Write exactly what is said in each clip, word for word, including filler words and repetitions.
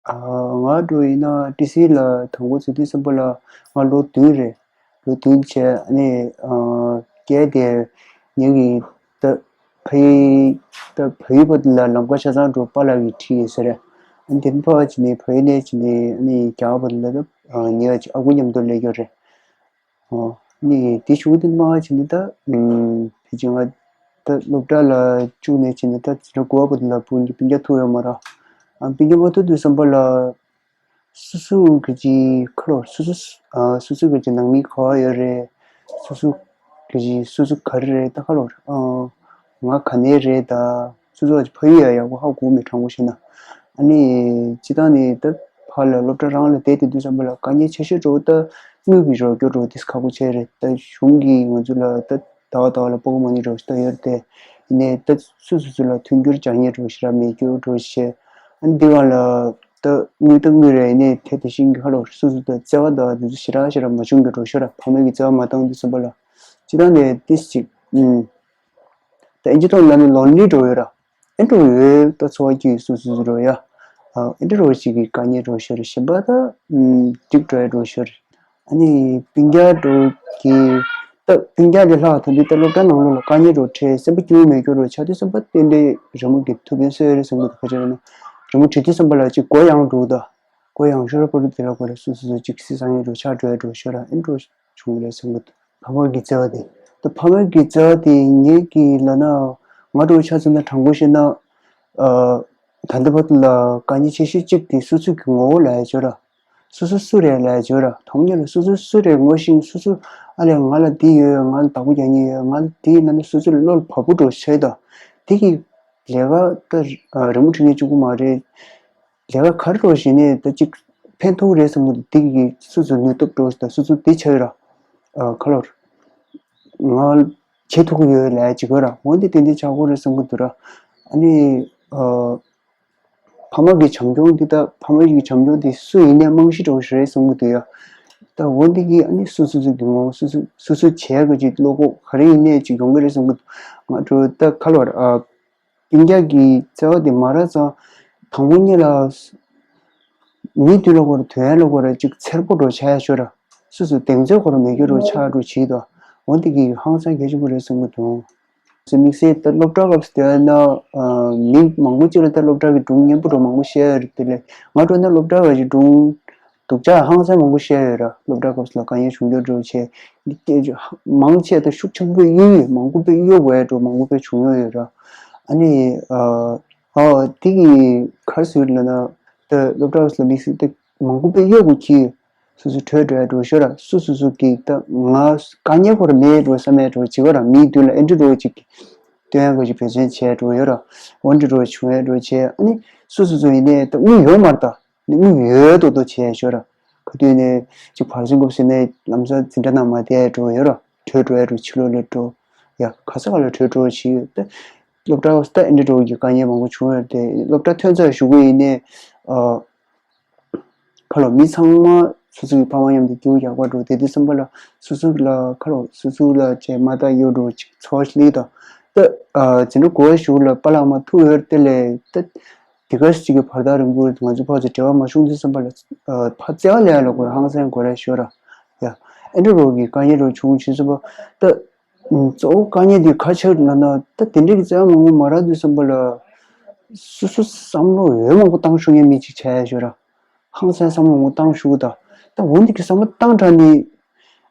ཨ། ང་འདྲ་བོ་ཡིན་ན་ཏི་སི་ལ་དང་པོ་འཛུལ་དུས་ཙམ་པ་ལ་ང་ལོ་བདུན་རེད། ལོ་བདུན་བྱས་ཨ་ནི་ཨ། སྐྱེས་དེ་ངེད་ཀྱི་ད་ཕ་ཡུལ་ད་ཕ་ཡུལ་བར་དུ་ལ་ལམ་ཁ་ཆ་ཚང་འགྲོ་པཱ་ལགས་ཀྱིས་ཁྲིད་ཡོད་ས་རེད། ཨ་ནི་དེ་ཕར་ཕྱིན་ནས་ཕ་ཡུལ་ནས་ཕྱིན་ནས་ཨ་ནི་རྒྱ་གར་བར་དུ་ལ་ད་ངེད་ཀྱི་ཨ་ཁུ་མཉམ་དུ་སླེབས་ཡོད་རེད། ཨོ། ནི་དེ་བྱུང་དེ་མ་བྱས་ནི་ད་ཨུམ་ཕལ་ཆེར་ང་ད་སློབ་གྲྭ་ལ་བཅུག་ནས་བྱས་ནི་ད་འཛིན་གྲྭ་དགུ་པ་བར་དུ་ལ་སྤུན་སྤུན་ཀྱག་ཐུག་ཡོད་མ་རེད། ཨ་སྤུན་ཀྱག་མ་ཐུག་དུས་ཙམ་པ་ལ་སོ་སོ་གི་ཅིག་ཁ་ལོ་སོ་སོ་ཨ་སོ་སོ་གི་ཅིག་ནང་མི་ག་པར་ཡོད་རེད། སོ་སོ་གི་ཅིག་སོ་སོ་ག་རེ་རེད་ད་ཁ་ལོ་ཨ། ང་ག་ནས་རེད་ད། སོ་སོ་ཕ་ཡུལ་ཡང་ཡག་པོ་ཧ་གོ་མེད་དྲང་པོ་བཤད་ན། ཨ་ནི་སྤྱིར་བཏང་ནས་ད་ཕར་ལ་སློབ་གྲྭ་རང་ལ་བསྡད་དེ་དུས་ཙམ་པ་ལ་དཀའ་ངལ་ཆེ་ཤོས་འགྲོ་ད་དངུལ་གྱི་རོགས་སྐྱོར་འགྲོ་དེ་ཁག་པོ་ཆེ་རེད། ད་གཞུང་གིས་ང་ཚོ་ལ་ད་ཟླ་བ་ཟླ་བ་ལ་པོ་ཀེ་མོ་ནི་རོགས་ཞིག་ད་ཡོད་རེད་དེ། ཡིན་ནའི་ད་སུ་སོ་སོ་ལ་མཐུན་འགྱུར་སྦྱང་ཡས་འགྲོ་ཞེ་དྲག་མེད་རྒྱུ་འགྲོ་བྱས། ཨ་ནི་འདི་ག་ལ་ད་དངུལ་ད་དངུལ་རེད། ཡིན་ནའི་དེ་དེ་བཞིན་གྱི་ཧ་ལོ་སོ་སོ་ད་བརྩེ་བ་ད་དེ་ཚོ་ཞེ་དྲག་ཞེ་དྲག་མ་བྱུང་གི་འགྲོ་ཞོར་ཕ་མ་གི་བརྩེ་བ་མ་བཏང་དུས་ཙམ་པ་ལ་སྤྱིར་བཏང་ནས་ཏིས་ཅིག་ཨུམ། ད་ཨིན་ཇི་ཐོག་ལ་ནི་ལོན་ལི་འགྲོ་ཡོད་ར། ཨེ་འགྲོ་ཡོད་ད་འཚོ་བ་སྐྱིད་སུ་སུ་སུ་འགྲོ་ཡ། ཨེ་འགྲོ་ཞིག་གི་དཀའ་ངལ་འགྲོ་ཤོར་གཞན་པ་ད་འགྲིག་འགྲོ་ཡ་འགྲོ་ཤོར། ཨ་ནི་སྤུན་ཀྱག་འགྲོ་གི་ད་སྤུན་ཀྱག་ལས་ལྷག་ད་འདི་ད་སློབ་གྲྭ་ནང་ལོགས་ལ་དཀའ་ངལ་འགྲོ་འཕྲད་སེམས་པ་སྐྱིད་པོ་མེད་སྐྱོ་རུ་ཆགས་དུས་སེམས་པ་ཏན་ཏན་རི་མོ་གི་ཐུགས་ཕན་གསོས་རེད་བསམ་གི་འདུག་ཁ་ཆེ་རེད་ན་རི་མོ་བྲིས་དུས་སེམས་པ་ལ་ཅིག་མགོ་ཡང་འགྲོ་ད། མགོ་ཡང་ཤོར་བ་རུ་དེ་ལ་གོ་རེ་སུ་སུ་སུ་ཅིག་སི་སང་ཡང་འགྲོ་ཆགས་འགྲོ་ཡ་འགྲོ་ཤོར་ཨེ་འགྲོ་བྱུང་རེད་བསམ་གི་འདུག་ཕ་མ་གི་བརྩེ་བ་དེ། ད་ཕ་མ་གི་བརྩེ་བ་དེ་ངེད་ཀྱི་ལབ་ན། ང་འགྲོ་ཆ་ཚང་ན་དྲང་པོ་བཤད་ན། ཨ། ད་ལྟ་བར་དུ་ལ་དཀའ་ངལ་ཆེ་ཤོས་གཅིག་དེ་སོ་སོ་གི་ངོ་བོ་ལ་ཡ་བརྗོད་ར། སོ་སོ་སུ་རེད་ལ་ཡ་བརྗོད་ར། དང་པོ་ཉིད་ལ་སོ་སོ་སུ་རེད་ངོ་ཤེས་སོ་སོ། ཨ་ལས་ང་ལ་འདི་ཡོད། ང་ལ་བདག་པོ་རྒྱག་མཁན་ཡོད། ང་ལ་འདི་ཡིན་ན་ནི་སོ་སོ་བློ་ལ་བབ་པོ་འགྲོ་ཤེས་ད། དེ་གི་ལས་ཀ་ད་རི་མོ་འབྲི་མཁན་གཅིག་པུ་མ་རེད། ལས་ཀ་ག་རེ་འགྲོ་བྱས་ནས་ད་ཅིག་ཕན་ཐོགས་རེད་བསམ་གི་འདུག་དེ་གི་སོ་སོ་ནུས་སྟོབས་འགྲོ་ད་སོ་སོ་དེ་ཆགས་ཡོད་ར། ཨ་ཁ་ལོར། ང་བྱེད་ཐུབ་ཀྱི་ཡོད་ལས་ཅིག་ཡོད་ར་འོན་ཏེ་ཏན་ཏན་ཆགས་ཀྱི་རེད་བསམ་གི་འདུག་ར། ཨ་ནི་ཨ། ཕ་མ་གི་བྱམས་སྐྱོང་འདི་ད་ཕ་མ་གི་བྱམས་སྐྱོང་འདི་སུ་ཡིན་ནའི་རྨང་གཞི་འགྲོ་བཞིན་རེད་བསམ་གི་འདུག་ཡ། ད་འོན་ཏེ་གི་ཨ་ནི་སོ་སོ་སོ་གི་ངོ་སོ་སོ་སོ་སོ་བྱས་གི་ཅིག་བློ་ཁོག་ག་རེ་ཡིན་ནའི་ཅིག་ཡོང་གི་རེད་བསམ་གི་འདུག་ང་འགྲོ་ད་ཁ་ལོར་ཨ། སྤུན་ཀྱག་གི་བརྩེ་བ་དེ་མ་རག་ཙང་དང་པོ་ཉིད་ལ་མི་དུས་ལ་གོ་ར་དོན་ལ་གོ་ར་ཅིག་འཚེར་པོ་འགྲོ་ཆགས་ཡ་ཤོར་ར། སོ་སོ་གདེང་ཚོད་གོ་ར་མེད་རྒྱུ་རུ་ཆགས་འགྲོ་བྱེད་དོ། འོན་ཏེ་གི་ཧང་སང་གལ་ཆེན་པོ་རེད་བསམ་གི་འདུག་དམིགས་བསལ་ད་སློབ་གྲྭ་སྐབས་སུ་བལྟས་ན་མི་མང་པོ་ཅིག་ལ་ད་སློབ་གྲྭ་གི་སྒྲུང་སྙན་པོ་འགྲོ་མང་པོ་བཤད་ཡ་རེད། དེ་ལས་ང་འགྲོ་ན་སློབ་གྲྭ་བ་ཞིག་སྒྲུང་སྡུག་ཅག་ཧང་སང་མང་པོ་བཤད་ཡོད་ར། སློབ་གྲྭ་སྐབས་སུ་ལ་དཀའ་ངལ་བྱུང་རྒྱུ་འགྲོ་བྱས། མང་ཆེ་ད་ཤུགས་ཆེན་པོས་གཡོ་ཡོད། མང་པོ་དཔེ་གཡོ་དགོས་ཡ་འགྲོ་མང་པོ་དཔེ་བྱུང་ཡོད་ཡོད་ར། ཨ་ནི་ཨ་ཨ་དེ་གི་ག་རེ་ཟེར་ལབ་ན་ད་སློབ་གྲྭ་སྐབས་སུ་ལ་དམིགས་བསལ་ད་མང་པོ་དཔེ་གཡོ་དགོས་ཀྱི། སོ་སོ་བྲོས་འགྲོ་ཡ་འགྲོ་ཤོར་ར། སོ་སོ་སོ་གི་ད་ང་དཀའ་ངལ་ཁོ་ར་མེད་འགྲོ་བསམ་ཡ་འགྲོ་བྱེད་ག་ར་མིའི་མདུན་ལ་ཨེ་འདྲ་འགྲོ་ཅིག་སྟོན་ཡ་ག་ཅིག་འབད་བརྩོན་བྱས་འགྲོ་ཡོད་ར། འོ་འདྲ་འགྲོ་བྱུང་ཡ་འགྲོ་བྱས་ཨ་ནི་སོ་སོ་སོ་ཡིན་ནའི་ད་དངུལ་ཡོད་མ་རེད་ད། ནི་དངུལ་ཡོད་མདོག་མདོག་བྱས་ཤོར་ར། ག་དུས་ནས་ཅིག་བར་སེང་གོ་ཟེར་ནས་ལམ་སང་འཛིན་གྲྭ་ནང་མ་བསྡད་ཡ་འགྲོ་ཡོད་ར། བྲོས་འགྲོ་ཡ་འགྲོ་ཕྱི་ལོགས་ལ་འགྲོ་ཡ་ག་ས་ག་ལ་བྲོས་འགྲོ་བྱས་ཡོད་ད། སློབ་གྲྭ་ད་ཨེ་འདྲ་འགྲོ་གི་དཀའ་ངལ་མང་པོ་བྱུང་ཡོད་དེ་སློབ་གྲྭ་ཐོན་ཚར་གཞུག་གུ་ཡིན་ནའི་ཨ། ཁ་ལོ་མི་ཚང་མ་སོ་སོའི་ཕ་མ་མཉམ་དུ་སྐྱིད་པོ་ཡག་པོ་འགྲོ་དེ་དུས་ཙམ་པ་ལ་སོ་སོ་ལ་ཁ་ལོ་སོ་སོ་ལ་བྱས་མ་དག་གཡོ་འགྲོ་ཅིག་འཚོ་བ་ཞིག་སླེབས་དང་། ད་ཨ་འཛིན་གྲྭ་དགུ་པ་གཞུག་ལ་པཱ་ལགས་མ་ཐུག་ཡོད་དེ་ལས་ད་དེ་ག་ཞིག་གི་བར་ཐག་རིང་པོ་ང་ཚོ་ཕར་ཚུར་འབྲེལ་བ་མ་བྱུང་དུས་ཙམ་པ་ལ་ཨ་ཕར་བརྩེ་བ་ལས་ལ་གོ་ཧང་སང་གོ་རེ་ཤོར་ར་ཡ། ཨེ་འདྲ་རོགས་ཀྱི་དཀའ་ངལ་རོགས་བྱུང་བྱེད་ཙམ་པ་ད། གཙོ་བོ་དཀའ་ངལ་འདི་ག་ཆགས་ལབ་ན་ད་དེ་འདྲ་གི་བཙན་མང་པོ་མ་རག་དུས་ཙམ་པ་ལ་སོ་སོ་བསམ་བློ་འོས་མང་པོ་བཏང་ཤོག་མཁན་མི་གཅིག་ཆགས་ཡ་ཤོག་ར། ཧང་སང་བསམ་བློ་མང་པོ་བཏང་ཤོག་ད། ད་འོ་འདི་གི་བསམ་བློ་བཏང་དྲགས་ནས་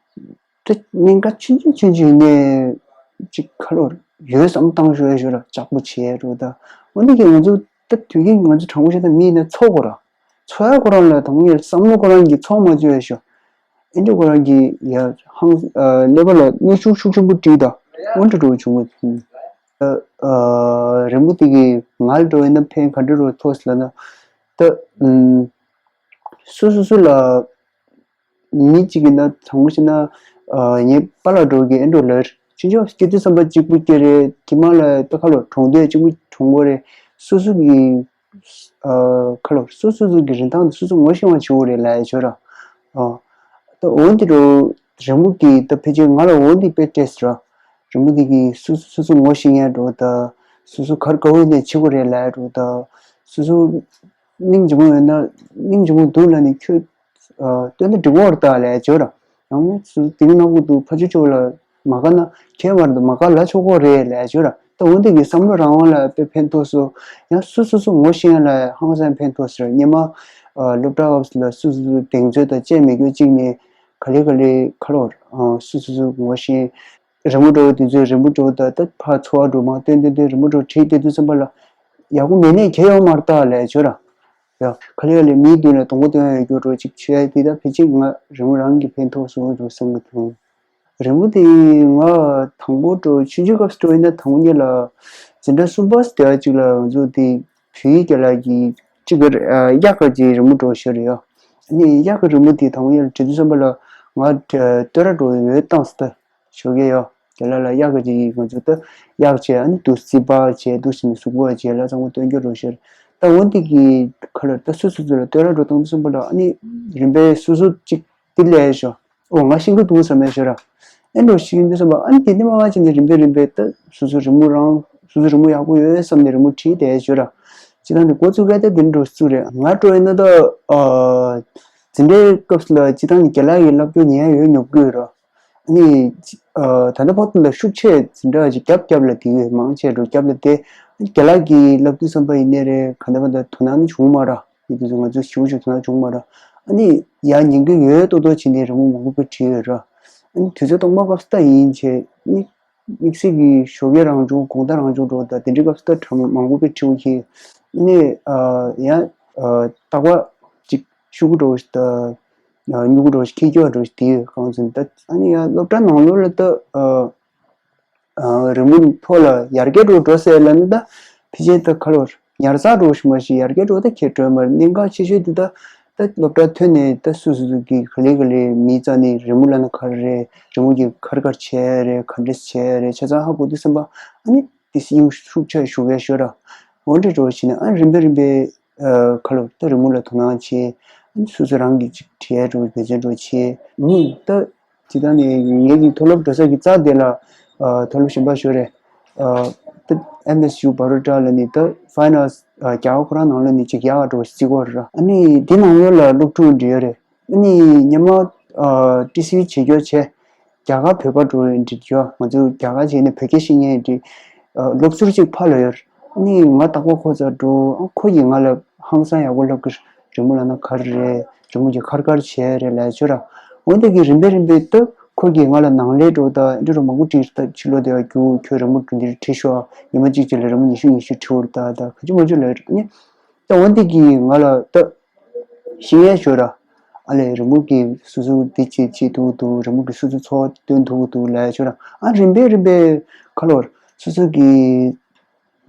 ད་གནད་འགག་ཆུང་ཆུང་ཆུང་ཆུང་ནས་ཅིག་ཁ་ལོ་འོས་བསམ་བཏང་ཤོག་ཡ་ཤོག་ར་ལྕགས་པོ་བྱས་ཡ་རོ་ད། འོ་འདི་གི་ང་ཚོ་ད་དུས་རྒྱུན་ང་ཚོ་དྲང་པོ་བཤད་ན་མི་ཡིན་ན་ཚོགས་དགོས་ར། ཚོགས་ཡ་ཁོ་རང་ལ་དང་པོ་ཉིད་བསམ་བློ་ཁོ་རང་གི་ཚོགས་མ་བཅུག་ཡ་ཤོག་ཨེ་འདྲ་ཁོ་རང་གིས་ཡ་ཧང་ཨ་ཀླད་པ་ལ་གནོན་ཤུགས་ཤུགས་ཆེན་པོ་སྤྲད་ད་འོ་འདྲ་འགྲོ་བྱུང་བ་ད། ཨ་རི་མོ་དེ་གིས་ང་ལ་འགྲོ་ཡིན་ན་ཕན་ག་འདྲ་རུ་ཐོགས་ལབ་ན་ད་ཨུམ་སོ་སོ་སོ་ལ་མི་གཅིག་ཡིན་ན་དྲང་པོ་བཤད་ན་ཨ་ངའི་པཱ་ལགས་འགྲོ་གི་ཨེ་འགྲོ་ལར་ཕྱིན་ཆད་སྐྱེ་དུས་བསམ་པ་གཅིག་པུ་སྐྱེ་རེད། དེ་མ་ལ་ད་ཁ་ལོ་གྲོངས་དུས་གཅིག་པུ་གྲོངས་དགོས་རེད། སོ་སོ་གི་ཨ་ཁ་ལོ་སོ་སོ་སོ་གི་རིན་ཐང་དེ་སོ་སོ་ངོ་ཤེས་པ་བྱེད་དགོས་རེད་ལབ་ཡ་བྱོས་ར། ཨ་ད་འོན་ཏེ་རོ་རི་མོ་གི་ད་ཕལ་ཆེར་ང་ལ་འོན་ཏེ་དཔེ་སྤྲད་ཟེར་ར། རི་མོ་དེ་གི་སོ་སོ་སོ་སོ་ངོ་ཤེས་ཡ་འགྲོ་ད། སོ་སོ་གར་དགའ་བོ་ནས་བྱེད་དགོས་རེད་ལབ་ཡ་འགྲོ་ད། སོ་སོ་ སྙིང་རྗེ་མོ་ཡོད་ན། སྙིང་རྗེ་མོ་འདུག་ལབ་ནས་ཁྱོད་ཨ་སྟོན་ན་འགྲིག་གི་རེད་ད་ལབ་བྱས་ར། ཡང་མིན་སུ་དེ་གི་ནང་གི་འདུག་ཕ་ཆུ་ཆུ་ལ་མ་དགའ་ན་ཁྱད་པར་འདུག་མ་དགའ་ལབ་ཆོག་གི་རེད་ལབ་བྱས་ར། ད་འོ་འདི་གི་བསམ་བློ་རང་དབང་ལ་དཔེ་ཕན་ཐོགས་སོང་། ཡང་སུ་སུ་སུ་ངོ་ཤེས་ཡ་ལ་ཧང་སང་ཕན་ཐོགས་ཟེར། སྔོན་མ་ཨ་སློབ་གྲྭ་སྐབས་སུ་ལ་སུ་སུ་སུ་གདེང་ཚོད་དང་བཅས་མི་དགོས་གཅིག་ནས་ག་ལེ་ག་ལེ་ཁ་ལོར་ཨ་སུ་སུ་སུ་ངོ་ཤེས། རི་མོ་འགྲོ་བ་དེ་ཚོས་རི་མོ་འགྲོ་ད་ད་ཕར་འཚོ་བ་འགྲོ་མ་སྟོན་སྟོན་སྟོན་རི་མོ་འགྲོ་བྲིས་བསྡད་དུས་ཙམ་པ་ལ་ཡག་པོ་མེད་ནས་གལ་ཡོད་མ་རེད་ད་ལབ་བྱས་ར། ཡ་ག་ལེ་ག་ལེ་མིའི་མདུན་ལ་གདོང་པ་སྟོན་ཡ་ཡོད་རྒྱུ་འགྲོ་ཅིག་བྱས་དེ་ད་ཕལ་ཆེར་ང་རི་མོ་རང་གི་ཕན་ཐོགས་སོང་འདུག་བསམ་གི་འདུག་རི་མོ་དེ་ང་དང་པོ་འགྲོ་ཆུང་ཆུང་སྐབས་སུ་འགྲོ་ཡིན་ན་དང་པོ་ཉིད་ལ་འཛིན་གྲྭ་གསུམ་པ་དེ་ག་ཅིག་ལ་ང་ཚོ་དེ་བོད་ཡིག་རྒན་ལགས་ཀྱིས་གཅིག་གི་གཡག་གི་ཅིག་རི་མོ་འགྲོ་ཤོར་ཡོད། ཨ་ནི་གཡག་གི་རི་མོ་དེ་དང་པོ་ཉིད་ལ་བྲིས་དུས་ཙམ་པ་ལ་ང་བསྟོད་ར་འགྲོ་འོས་བཏང་སྟེ་ཞོགས་ཀས་ཡོ་རྒན་ལགས་ལ་གཡག་གི་ཅིག་ང་ཚོ་ད་གཡག་བྱས་ཨ་ནི་དུ་རྩིས་པ་བྱས་དུ་ཟིན་གཟུགས་པོ་བྱས་ལ་ཚང་མ་སྟོན་རྒྱུ་འགྲོ་ཤོར། ད་འོ་འདི་གི་ཁ་ལ་ད་སུ་སུ་སུ་ལ་བསྟོད་ར་འགྲོ་བཏང་དུས་ཙམ་པ་ལ་ཨ་ནི་རིམ་པས་སུ་སུ་ཅིག་དེ་ལས་ཤོ། ཨོ་ང་ཤིང་ཀུ་འདུག་བསམ་མེད་ཤོ་ར། ཨེ་འགྲོ་ཤིང་འདུག་བསམ་པ་ཨ་ནི་དེ་ནི་མ་ང་ཅི་ནི་རིམ་པས་རིམ་པས་ད་སོ་སོ་རི་མོ་རང་སོ་སོ་རི་མོ་ཡག་པོ་ཡོད་བསམ་ནས་རི་མོ་བྲིས་བསྡད་ཤོ་ར། ཅི་ད་ནི་འགོ་བཙུགས་ག་ད་དེ་འགྲོ་བཙུགས་རེད། ང་འགྲོ་ཡིན་ན་ད་ཨ་འཛིན་གྲྭའི་སྐབས་སུ་ལ་ཅི་ད་ནི་རྒན་ལགས་ཀྱི་བསླབ་རྒྱུ་ཉན་ཡོད་ཉོབ་གི་ཡོད་ར། ཨ་ནི་ཨ་ད་ལྟ་བར་དུ་ལ་ཤུགས་ཆེ་འཛིན་གྲྭ་ཅིག་རྒྱབ་རྒྱབ་ལ་དེ་ཡོད་མང་ཆེ་འགྲོ་རྒྱབ་ལ་དེ་རྒན་ལགས་ཀྱི་བསླབ་དུས་བསམ་པ་ཡིན་ནའི་རེད་ག་ད་བར་དུ་དོ་སྣང་ནི་བྱུང་མ་ར། ཡིན་དུས་ང་ཚོ་ཞིའུ་ཞིག་ཐོན་བྱུང་མ་ར། ཨ་ནི་ཡང་ཉིན་གུང་ཡོད་ཏོག་ཏོག་བྱས་ནས་རི་མོ་མང་པོ་བྲིས་ཡོད་ར། ཨ་ནི་དུས་ཚོད་སྟོང་པ་སྐབས་སུ་ད་ཡིན་བྱས་ནི་དམིགས་བསལ་གྱི་ཞོགས་ཀས་རང་བྱུང་དགོང་དག་རང་བྱུང་འགྲོ་ད་དེ་འདྲའི་སྐབས་སུ་ད་གྲ་མང་པོ་བྲིས་ཡོད་ཀྱི། ཨ་ནི་ཡང་རྟག་པར་ཅིག་ཤུ་གུ་འགྲོ་ཞིག་ད་སྨྱུ་གུ་འགྲོ་ཞིག་ཁྱི་སྐྱོ་འགྲོ་ཞིག་དེ་གང་ཚུན་ད་ཨ་ནི་ཡང་སློབ་གྲྭ་ནང་ལོགས་ལ་ད། རི་མོ་ཐོག་ལ་ཡར་རྒྱས་འགྲོ་འགྲོ་ཟེར་ལབ་ན་ད་ཕལ་ཆེར་ད་ཁ་ལོར་ཉར་ཚགས་འགྲོ་ཞིག་མ་ཞིག་ཡར་རྒྱས་འགྲོ་ད་ཁྱེད་སྤྲོད་མ་རེད། གནད་འགག་ཆེ་ཤོས་དེ་ད་ད་སློབ་གྲྭ་ཐོན་ནས་ད་སུ་སུ་སུ་གི་ག་ལེ་ག་ལེ་མི་རྩ་ནས་རི་མོ་ལབ་ན་ག་རེ་རེད། རི་མོ་གི་ག་རེ་ག་རེ་བྱས་རེད་ག་འདྲས་བྱས་རེད་ཆ་ཚང་ཧ་གོ་དུས་ཙམ་པ་ཨ་ནི་དེ་སེམས་ཤུགས་ཆེ་ཞུ་བས་ཤོད་ར། འོ་འདྲ་འགྲོ་བྱས་ནས་ཨ་རིམ་པས་རིམ་པས་ཁ་ལོར་ད་རི་མོ་ལ་དོ་སྣང་བྱས། ཨ་ནི་སུ་སུ་རང་གི་ཅིག་བྲིས་ཡ་འགྲོ་བེད་སྤྱོད་འགྲོ་བྱས་ནི་ད། དེ་དག་ནི་ངེད་ཀྱི་མཐོ་སློབ་འགྲོ་ས་གི་རྩ་དེ་ལ་ཨ་མཐོ་སློབ་གཞན་པ་ཞོར་རེད། ཨ་ད་ཨེམ་ཨེས་ཡུ་བྷ་རོ་ཌ་ལ་ནི་ད་ཕའིན་ཨར་ཊི་ཨ་རྒྱ་གར་ཁོ་རང་ནང་ལ་ནི་ཅིག་ཡག་ག་འགྲོ་བ་རྩིས་སྐོར་ར། ཨ་ནི་དེ་ནང་ལོགས་ལ་སློབ་ཕྲུག་འདྲི་ཡོད་རེད། ཨ་ནི་སྔོན་མ་ཨ་ཊི་སི་ཝི་བྱེད་རྒྱུ་བྱས་རྒྱ་གར་བོད་པ་འགྲོ་ཡོད་འདྲི་རྒྱུ་ང་ཚོ་རྒྱ་གར་བྱས་ནས་བོད་སྐད་ཤེས་མཁན་འདྲི། ཨ་སློབ་ཟུར་གཅིག་ཕར་ལ་ཡོད། ཨ་ནི་ང་རྟག་པར་ཁོ་རྩར་འགྲོ། ཨ་ཁོ་ཡིས་ང་ལ་ཧང་སང་ཡག་པོ་ལབ་ཀྱི། རི་མོ་ལབ་ན་ག་རེ་རེད། རི་མོ་གྱི་ཁར་ཁར་བྱས་རེད་ལབ་ཡ་ཅོ་ར། འོན་ཏེ་གི་རིམ་པས་རིམ་པས་ད་ཁོ་གིས་ང་ལ་ནང་ལས་འགྲོ་ད་འདི་རུ་མང་པོ་བྲིས་ད་ཕྱི་ལོགས་དེ་བ་རྒྱུ་ཁྱོད་རི་མོ་འདི་བྲིས་ཤོག་ཉི་མ་གཅིག་གཅིག་ལ་རི་མོ་ཉི་ཤུ་ཉི་ཤུ་བྲིས་འོར་ད་ད་ག་ཅི་མ་ཅོ་ལབ་ཡ་ནི། ད་འོན་ཏེ་གི་ང་ལ་ད་ཤེས་ཡ་ཅོ་ར། ཨ་ལས་རི་མོ་གི་སུ་སུ་འདི་བྱེད་བྱེད་ཐུབ་འདུག་རི་མོ་གི་སུ་སུ་འཚོ་བ་སྟོན་ཐུབ་འདུག་ལབ་ཡ་ཅོ་ར། ཨ་རིམ་པས་རིམ་པས་ཁ་ལོར་སུ་སུ་གི་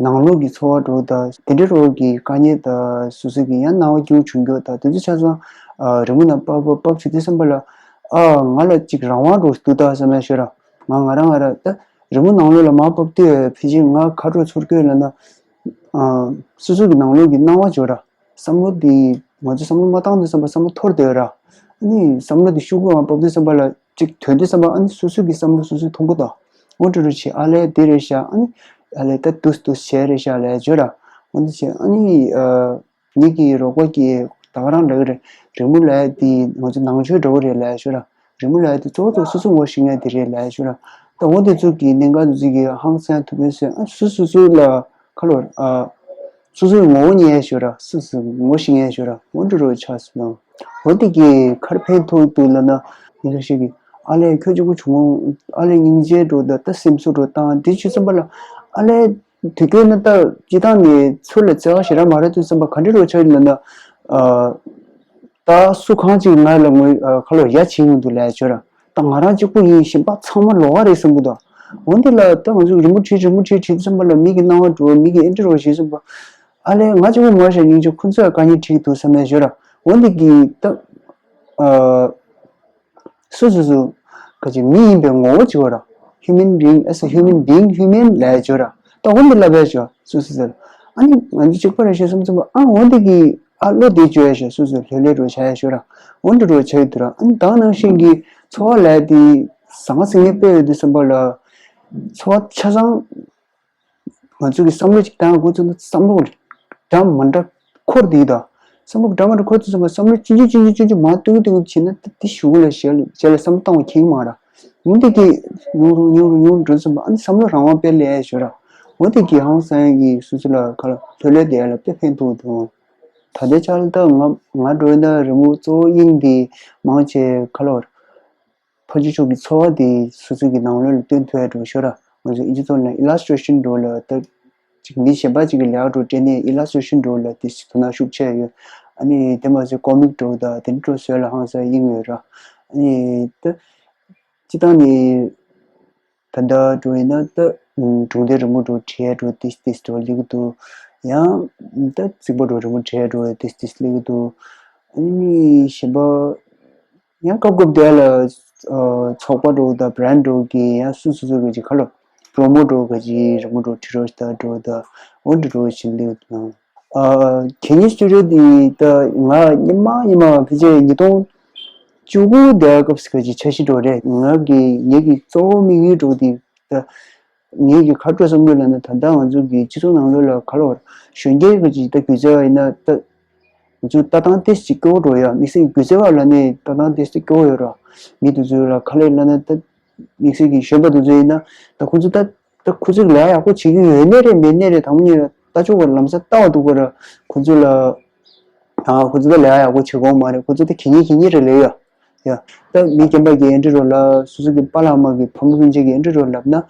ནང་ལོགས་ཀྱི་འཚོ་བ་འགྲོ་དང་དེ་འདྲའི་རོགས་ཀྱི་དཀའ་ངལ་དང་སོ་སོ་གི་ཡང་སྣང་བ་སྐྱིད་པོ་བྱུང་རྒྱུ་དང་དེ་ཚོ་ཆ་ཚང་ཨ་རི་མོ་ནང་ཕབ་ཕབ་ཕབ་བྱེད་དུས་ཙམ་པ་ལ་ཨ་ང་ལ་ཅིག་རང་དབང་རོགས་འདུག་ད་བསམ་ཡ་ཤོད་ར། ང་ང་རང་ང་ར་ད་རི་མོ་ནང་ལོགས་ལ་མར་ཕབ་དུས་ཕལ་ཆེར་ང་ཁ་དྲོ་ཚོར་གྱི་ལ་ན་ཨ་སོ་སོ་གི་ནང་ལོགས་ཀྱི་སྣང་བ་འཇོག་ར། བསམ་བློ་འདི་ང་ཚོ་བསམ་བློ་མ་བཏང་དུས་ཙམ་པ་བསམ་བློ་འཐོར་བསྡད་ཡོད་ར། ཨ་ནི་བསམ་བློ་འདི་ཤུགས་ཀུན་ལ་ཕབ་དུས་ཙམ་པ་ལ་ཅིག་དོན་དུས་ཙམ་པ་ཨ་ནི་སོ་སོ་གི་བསམ་བློ་སོ་སོས་མཐོང་གི་འདུག་འོ་འདྲ་རུ་བྱེད་ཨ་ལས་འདི་རེད་ཤག་ཨ་ནི་ཨ་ལས་ད་དུས་དུས་བྱས་རེད་ཤག་ལས་བརྗོད་ར། འོ་འདི་བྱེད་ཨ་ནི་ཨ་ངེད་ཀྱི་རོགས་པ་གིས་ད་ག་རང་འདྲ་གི་རེད། རི་མོ་ལས་འདི་ང་ཚོ་ནང་ཆོས་འདྲ་བོ་རེད་ལས་བརྗོད་ར། རི་མོ་ལས་འདི་གཙོ་བོ་གཙོ་སོ་སོ་ངོ་ཤེས་མཁན་དེ་རེད་ལས་བརྗོད་ར། ད་འོ་འདི་ཚོ་གི་གནད་འགག་འདི་ཚོ་གི་ཧང་སང་ཐུབ་པའི་སོན་ཨ་སོ་སོ་སོ་ལ་ཁ་ལོ་ཨ། སོ་སོའི་ངོ་བོ་ཉལ་ཞོར་ར་སོ་སོ་ངོ་ཤེས་ཉལ་ཞོར་ར་འོ་འདྲ་རོ་ཆགས་སོང་ན། འོ་དེ་གི་ཁར་ཕན་ཐོགས་འདུག་ལབ་ན་མི་ཁ་ཤས་ཀྱིས་ཨ་ལས་ཁྱོད་གཅིག་པུ་བྱུང་ཨ་ལས་སྙིང་རྗེ་འགྲོ་ད་ད་སེམས་གསོ་འགྲོ་བཏང་དེ་ཆུ་ཙམ་པ་ལ་ཨ་ལས་དུས་རྒྱུན་ན་ད་སྤྱི་བཏང་ནས་ཚུར་ལ་བརྩེ་བ་ཞེ་དྲག་མ་རག་དུས་ཙམ་པ་ག་འདྲ་རོ་ཆགས་ཡོད་ལབ་ན། ད་སུ་གང་ཅིག་ང་ལ་ངོས་ཁ་ལོ་ཡ་བྱེད་ཡོང་འདུག་ལས་ཆོས་ར། ད་ང་རང་གཅིག་པུ་ཡིན་གཞན་པ་ཚང་མ་ལོགས་ཀ་རེད་བསམ་གི་འདུག་འོན་ཏེ་ལ་ད་ང་ཚོ་རི་མོ་བྲིས་རི་མོ་བྲིས་བྲིས་ཙམ་པ་ལ་མི་གི་སྣང་བ་འགྲོ་མི་གི་ཨེ་འདྲ་རོ་ཞེས་གསུངས་པ། ཨ་ལས་ང་གཅིག་པུ་མ་ཤེས་སྙིང་རྗེ་ཁོ་ཚོས་དཀའ་ངལ་འཕྲད་འདུག་བསམ་ཡ་ཞོར་ར། འོན་ཏེ་གི་ད་ཨ། སོ་སོ་སོ་ག་ཅིག་མི་ཡིན་པའི་ངོ་བོ་ཅིག་ཡོད་ར། Human being as a human being human ལབ་ཡ་ཅིག་ཡོད་ར། ད་འོ་འདི་ལབ་ཡ་ཅིག་ཡོད་སོ་སོ་སོ། ཨ་ནི་ང་ཚོ་གཅིག་པ་རེད་ཤག་བསམ་བསམ་པ་ཨ་འོ་འདི་གི་ཨ་བློ་བདེ་བཅོས་ཡ་ཤག་སོ་སོ་ལྷོད་ལྷོད་རུ་བྱ་ཡ་ཤོད་ར། འོ་འདི་རུ་བྱ་ཡི་འདུག་ར། ཨ་ནི་ད་ནང་བཞིན་གྱི་འཚོ་བ་ལབ་ཡ་དེ་ཟང་ཟིང་ངེ་དཔེ་ཡོད་དུས་བསམ་པ་ལ་འཚོ་བ་ཆ་ཚང་ང་ཚོ་གི་བསམ་བློ་ཅིག་བཏང་དགོས་ཚུལ་ནི་བསམ་བློ་འདྲ་མི་འདྲ་འཁོར་དེ་ཡི་ད། བསམ་བློ་འདྲ་མ་འདྲ་འཁོར་ཐུབ་སོང་བ། བསམ་བློ་ཆུང་ཆུང་ཆུང་ཆུང་ཆུང་ཆུང་མར་གཏོང་གི་གཏོང་གི་བྱས་ན་ད་དེ་གཞུག་ལ་གཞན་ལ་གཞན་ལ་བསམ་བློ་གཏོང་བ་ཁེངས་མ་ར། འོ་འདི་གི་ཉུང་རུ་ཉུང་རུ་ཉུང་རུ་འགྲོ་སོང་བ། ཨ་ནི་བསམ་བློ་རང་དབང་དཔེ་ལས་ཞོར་ར། འོ་འདི་གི་ཧང་སང་གི་སོ་སོ་ལ་ག་ལ་ལྷོད་ལྷོད་བསྡད་ལ་དཔེ་ཕན་ཐོགས་འདུག་ད་ལྟའི་ཆར་ལ་ད་ང་ང་འགྲོ་ན་རི་མོ་གཙོ་བོ་དབྱིངས་འདི་མང་ཆེ་ག་ལ་བར། ཕ་ཆོས་ཕྱོགས་ཀྱི་འཚོ་བ་དེ་སོ་སོ་གི་ནང་ལོགས་ལ་སྟོན་ཐུབ་ཡ་འགྲོ་ཤོར་ར། ང་ཚོ་ཨིན་ཇི་ཐོག་ནས་ཨི་ལ་སི་ཊྲེ་ཤན་འགྲོ་ལ་ད་ཅིག་མི་གཞན་པ་ཅིག་གི་ལས་ཀ་འགྲོ་སྤྲད་ནས་ཨི་ལ་སི་ཊྲེ་ཤན་འགྲོ་ལ་དེ་དོ་སྣང་ཤུགས་ཆེ་ཡོད། ཨ་ནི་དེ་མ་ཟད་ཀོ་མིག་འགྲོ་ད་དེ་འདྲ་འགྲོ་བཟོས་ལ་ཧང་སང་དབྱིངས་ཡོད་ར། ཨ་ནི་ད་སྤྱི་བཏང་ནས་ད་ལྟ་འགྲོ་ཡིན་ན་ད་སྒྲུང་དེབ་རི་མོ་འགྲོ་བྲིས་འགྲོ་ཏིས་ཏིས་འགྲོ་སླེབས་ཀྱི་འདུག་ཡང་ད་རྩིག་པ་འགྲོ་རི་མོ་བྲིས་འགྲོ་ཏིས་ཏིས་སླེབས་ཀྱི་འདུག་ཨ་ནི་གཞན་པ། ཡང་སྐབས་སྐབས་དེ་ལ་ཚོགས་པ་འགྲོ་དང་བྷ་རན་ཌི་འགྲོ་གི་ཡང་སུ་སུ་སུ་གི་ཅིག་ཁ་ལོ་པྲོ་མོ་འགྲོ་གི་ཅིག་རི་མོ་འགྲོ་བྲི་རོགས་ཞེས་འགྲོ་དང་འོ་འདྲ་འགྲོ་བཞིན་སླེབས་དང་། གད་སྙིགས་སི་ཊུ་ཌི་ཡོ་དེ་ད་ང་སྔོན་མ་སྔོན་མ་ཕལ་ཆེར་ཉིས་སྟོང་བཅུ་དགུ་དེ་སྐབས་སུ་གི་ཅིག་འཆར་གཞི་འགྲོ་རེད། ང་གི་ངེད་ཀྱི་གཙོ་བོ་དམིགས་ཡུལ་འགྲོ་དེ་ད། ངེད་ཀྱི་ཁ་སྤྲོད་བསམ་བློ་ལབ་ན་ད་ལྟ་ང་ཚོ་གི་སྤྱི་ཚོགས་ནང་ལོགས་ལ་ག་ལ་བར་གཞོན་སྐྱེས་ཀྱི་ཅིག་ད་སྒྱུ་རྩལ་བ་ཡིན་ན་ད་ང་ཚོ་ལྟ་སྟངས་ཏོག་ཙམ་ཅིག་སྐྱོ་བོ་འགྲོ་ཡ། དམིགས་བསལ་གྱི་སྒྱུ་རྩལ་བ་ལབ་ནས་ལྟ་སྟངས་ཏོག་ཙམ་སྐྱོ་བོ་ཡོད་ར། མི་དེ་ཚོ་ལ་ག་ལ་ལབ་ན་ད་དམིགས་བསལ་གྱི་གཞོན་པ་དེ་ཚོ་ཡིན་ན་ད་ཁོ་ཚོ་ད་ད་ཁོ་ཚོ་ལས་ཡག་པོ་བྱེད་ཀྱི་ཡོད་ནའི་རེད་མེད་ནའི་རེད། དང་པོ་ཉིད་ལ་ལྟ་ཕྱོགས་ལམ་སང་ལྟ་བ་འདུག་ག་ར། ཁོ་ཚོ་ལ་ཨ་ཁོ་ཚོ་ད་ལས་ཡག་པོ་བྱེད་ཀྱི་ཡོད་མ་རེད། ཁོ་ཚོ་ད་གད་སྙིགས་གད་སྙིགས་རེད་ལབ་ཡ། ཡ། ད་མི་རྒན་པ་གིས་ཨེ་འདྲ་རོ་ལབ། སོ་སོ་གི་པཱ་ལགས་མ་གི་བུ་མོ་སྤུན་མཆེད་ཀྱིས་ཨེ་འདྲ་རོ་ལབ་ན།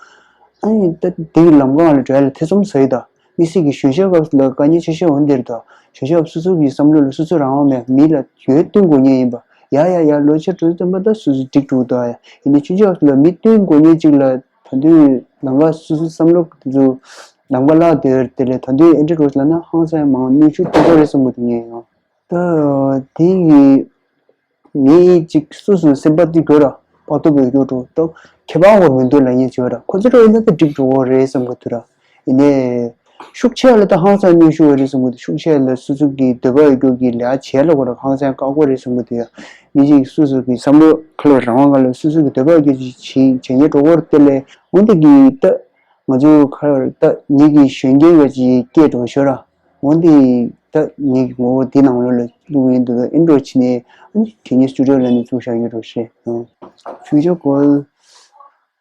ཨ་ནི་ད་དེ་གི་ལམ་ཁ་ལ་འགྲོ་ཡ་ལ་ཐེ་ཚོམ་ཟ་ཡི་ད། དམིགས་བསལ་གྱི་གཞོན་ཤོས་སྐབས་ལ་དཀའ་ངལ་ཆེ་ཤོས་འོ་འདིར་ད། གཞོན་ཤོས་སྐབས་སོ་སོ་གི་བསམ་བློ་ལ་སོ་སོ་རང་དབང་མེད། མི་ལ་ཡོད་སྟོན་དགོས་ངེས་ཡིན་པ། ཡ་ཡ་ཡ་ལོ་ཆེ་འགྲོ་ཙམ་པ་ད་སོ་སོ་འགྲིག་འགྲོ་ད་ཡ། ཡིན་ན་ཆུང་ཆུང་སྐབས་ལ་མི་སྟོན་དགོས་ངེས་ཅིག་ལ་ད་དུང་ལམ་ཁ་སོ་སོ་བསམ་བློ་དེ་ཚོ་ལམ་ཁ་བརླག་དེར་དེ་ལས་ད་དུང་ཨེ་འདྲ་རོ་ལབ་ན་ཧང་སང་མང་གནོན་ཤུགས་སྟོན་དགོས་རེད་བསམ་གི་འདུག་ངས་ཡང་། ད་དེ་ཡི་མི་གཅིག་སུ་སུ་སེམས་པ་འདི་དགོས་ར་དཔའ་སྟོབས་ཡོད་རྒྱུ་འགྲོ་སྟབས་ཁྱད་པར་བ་མི་འདུག་ལབ་ཉེན་བྱོས་ར། ཁོ་ཚོ་འགྲོ་ཡིན་ན་ད་འགྲིག་འགྲོ་གོ་རེད་བསམ་གི་འདུག་ར། ཡིན་ནའི་ཤུགས་ཆེ་ལ་ད་ཧང་སང་གནོན་ཤུགས་རེད་བསམ་གི་འདུག་ཤུགས་ཆེ་ལ་སུ་སུ་གི་འདོད་པ་ཡོད་རྒྱུ་གི་ལས་བྱེད་ལ་གོ་ར་ཧང་སང་བཀག་གོ་རེད་བསམ་གི་འདུག་ཡ། མི་གཅིག་སུ་སུ་གི་བསམ་བློ་ཁ་ལོ་རང་དབང་ག་ལ་སུ་སུ་གི་འདོད་པ་ཡོད་རྒྱུ་ཅིག་བྱེད་བྱེད་ཉེན་འགྲོ་གོ་ར་དེ་ལས་འོན་ཏེ་གི་ད། ང་ཚོ་ག་རེ་ད་ངེད་ཀྱི་གཞོན་སྐྱེས་འགའ་ཅིག་སྐད་འགྲོ་ཤོར་ར། འོན་ཏེ་ད་ངེད་ཀྱི་ངོ་བོ་འདི་ནང་ལོགས་ལ་བླུགས་ཡིན་འདུག་ཨེ་འགྲོ་བྱས་ནས་ཨ་ནི་དེ་ནས་སི་ཊུ་ཌི་ཡོ་ལ་ནས་བཙུགས་བཞག་ཡོད་འགྲོ་ཤེས། ཕིའུ་ཅར་གོལ་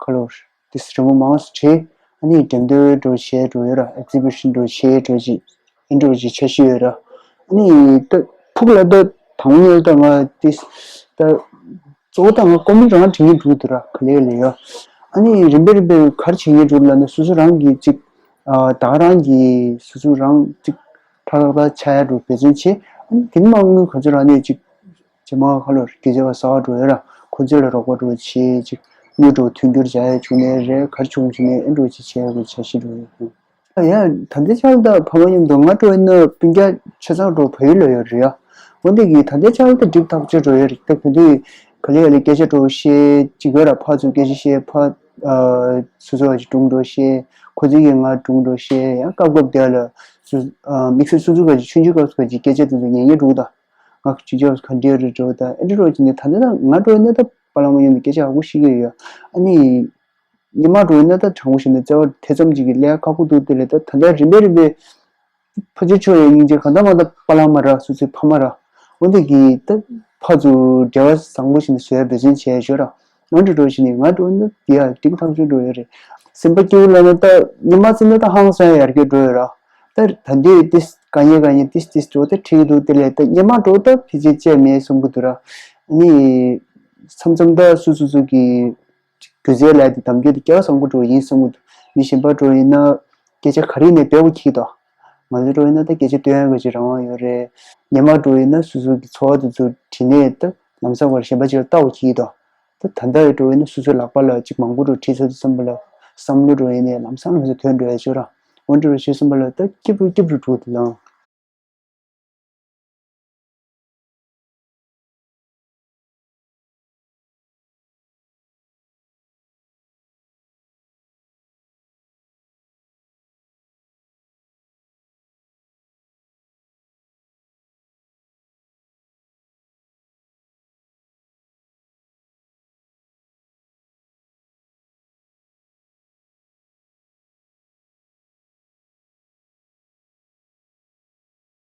ཁ་ལོ་དེ་རི་མོ་མང་སུ་བྲིས། ཨ་ནི་འགྲེམས་སྟོན་འགྲོ་བྱས་འགྲོ་ཡོད་ར། ཨེག་ཟི་བི་ཤན་འགྲོ་བྱས་འགྲོ་ཅིག་ཨེ་འགྲོ་ཅིག་འཆར་གཞི་ཡོད་ར། ཨ་ནི་ད་ཕུགས་ལ་ད་དང་ཉལ་ད་ང་དེ་ད། གཙོ་བོ་ད་ང་ཀོ་མིག་རང་བྲིས་ཉིན་འགྲོ་འདུག་ར་ག་ལེ་ལེ་ཡོད། ཨ་ནི་རིམ་པས་རིམ་པས་ག་རེ་བྱེད་ཉིན་འགྲོ་ལབ་ན་སོ་སོ་རང་གིས་ཅིག་ཨ་ད་ག་རང་གིས་སོ་སོ་རང་ཅིག་ཁྲ་ཁྲ་ཁྲ་ཆགས་ཡ་འགྲོ་འབད་བརྩོན་བྱེད། ཨ་ནི་དེ་མ་དངུལ་ག་ཚོད་རག་ནས་ཅིག་ཇེ་མང་ཁ་ལོ་རྒྱུ་ཆ་བ་ཟ་བ་འགྲོ་ཡོད་ར། ཁོ་ཚོ་ལ་རོགས་པ་འགྲོ་བྱེད་ཅིག་དངུལ་འགྲོ་མཐུན་འགྱུར་བྱ་ཡ་བྱུང་ནས་རེད། ག་རེ་བྱུང་བྱུང་ནས་ཨེ་འགྲོ་ཅིག་བྱེད་ཡ་གི་འཆར་གཞི་འགྲོ་ཡོད། ཡ། ད་ལྟའི་ཆར་ད་ཕ་མ་མཉམ་དུ་ང་འགྲོ་ཡིན་ན་སྤུན་ཀྱག་ཆ་ཚང་འགྲོ་བལ་ཡུལ་ལ་ཡོད་རེད་ཡ། འོན་ཏེ་གི་ད་ལྟའི་ཆར་ད་འགྲིག་ཐག་ཆོད་འགྲོ་ཡོད་རེད། ད་ག་དུས་ག་ལེ་ག་ལེ་སྐད་ཆ་འགྲོ་བཤད་ཅིག་ཡོད་ར། ཕ་ཚོ་སྐད་ཆ་བཤད་ཕ་ཨ་སོ་སོ་བ་ཅིག་སྒྲུང་འགྲོ་བཤད་ཁོ་ཚོ་གིས་ང་སྒྲུང་འགྲོ་བཤད་ཡང་སྐབས་སྐབས་དེ་ལ་སུ་ཨ་དམིགས་བསལ་སོ་སོ་བ་ཅིག་ཆུང་ཆུང་སྐབས་སུ་བ་ཅིག་སྐད་ཆ་དེ་ཚོ་ཉན་ཉན་འགྲོ་གི་ད། ང་ཆུང་ཆུང་སྐབས་སུ་ག་འདྲ་རེད་འགྲོ་ད་ཨེ་འདྲ་འགྲོ་ཅིག་ནས་ད་ལྟ་ད་ང་འགྲོ་ཡིན་ན་ད་པ་ལགས་མ་མཉམ་དུ་སྐད་ཆ་ཡག་པོ་བཤད་ཀྱི་ཡོད་ཡ། ཨ་ནི། སྔོན་མ་འགྲོ་ཡིན་ན་ད་དྲང་པོ་བཤད་ན་བརྩེ་བ་དེ་ཙམ་ཅིག་གི་ལས་ཁག་པོ་འདུག་དེ་ལས་ད་ད་ལྟ་རིམ་པས་རིམ་པས་ཕ་ཆོས་ཕྱོགས་ཡ་སྙིང་རྗེ་གང་ལྟར་མ་ད་པ་ལགས་མ་ར་སོ་སོའི་ཕ་མ་ར། འོན་ཏེ་གི་ད་ཕ་ཚོ་འབྲེལ་བ་བཟང་པོ་ཞིག་ནས་བཟོ་ཡ་འབད་བརྩོན་བྱས་ཤོག་ར། ང་འགྲོ་འགྲོ་བཞིན་ནས་ང་འགྲོ་ན་དེ་ཡ་འགྲིག་ཐག་ཆོད་འགྲོ་ཡོད་རེད། སེམས་པ་སྐྱིད་པོ་ལ་ན་ད་སྔོན་མ་བརྩིས་ན་ད་ཧང་སང་ཡར་རྒྱས་འགྲོ་ཡོད་ར། ད་ད་འདི་ཏིས་དཀའ་ངལ་དཀའ་ངལ་ཏིས་ཏིས་འགྲོ་ད་ཁྲིད་འདུག་དེ་ལས་ད་སྔོན་མ་འགྲོ་ད་ཕལ་ཆེར་བཅད་མེད་གསུང་གི་འདུག་ར། ཨ་ནི་མཚམས་མཚམས་ད་སུ་སུ་སུ་གི་སྒྱུ་རྩལ་ལས་དེ་གདམ་རྒྱུ་དེ་སྐལ་བ་བཟང་པོ་འགྲོ་ཡིན་བསམ་གི་འདུག་མི་གཞན་པ་འགྲོ་ཡིན་ན་སྐད་ཆ་ག་རེ་ནས་འབེལ་བ་གྱིས་དོ། ང་ཚོ་འགྲོ་ཡིན་ན་ད་སྐད་ཆ་སྟོན་ཡག་གི་ཅིག་རང་དབང་ཡོད་རེད། ཉི་མ་འགྲོ་ཡིན་ན་སོ་སོ་གི་འཚོ་བ་དེ་ཚོ་བྲིས་ནས་ད་ལམ་སང་བར་གཞན་པ་ཅིག་ལ་ལྟ་བ་གྱིས་དོ། ད་ད་ལྟ་འགྲོ་ཡིན་ན་སོ་སོའི་ལག་པ་ལ་ཅིག་མང་པོ་འགྲོ་བྲིས་ཚར་དུས་ཙམ་པ་ལ་བསམ་བློ་འགྲོ་ཡིན་ནས་ལམ་སང་ལམ་སང་ཐོན་འགྲོ་ཡ་ཅིག་ར། འོ་འགྲོ་ར་ཞེས་གསུངས་པ་ལ་ད་སྐྱིད་པོ་སྐྱིད་པོ་འགྲོ་དེ་ལང་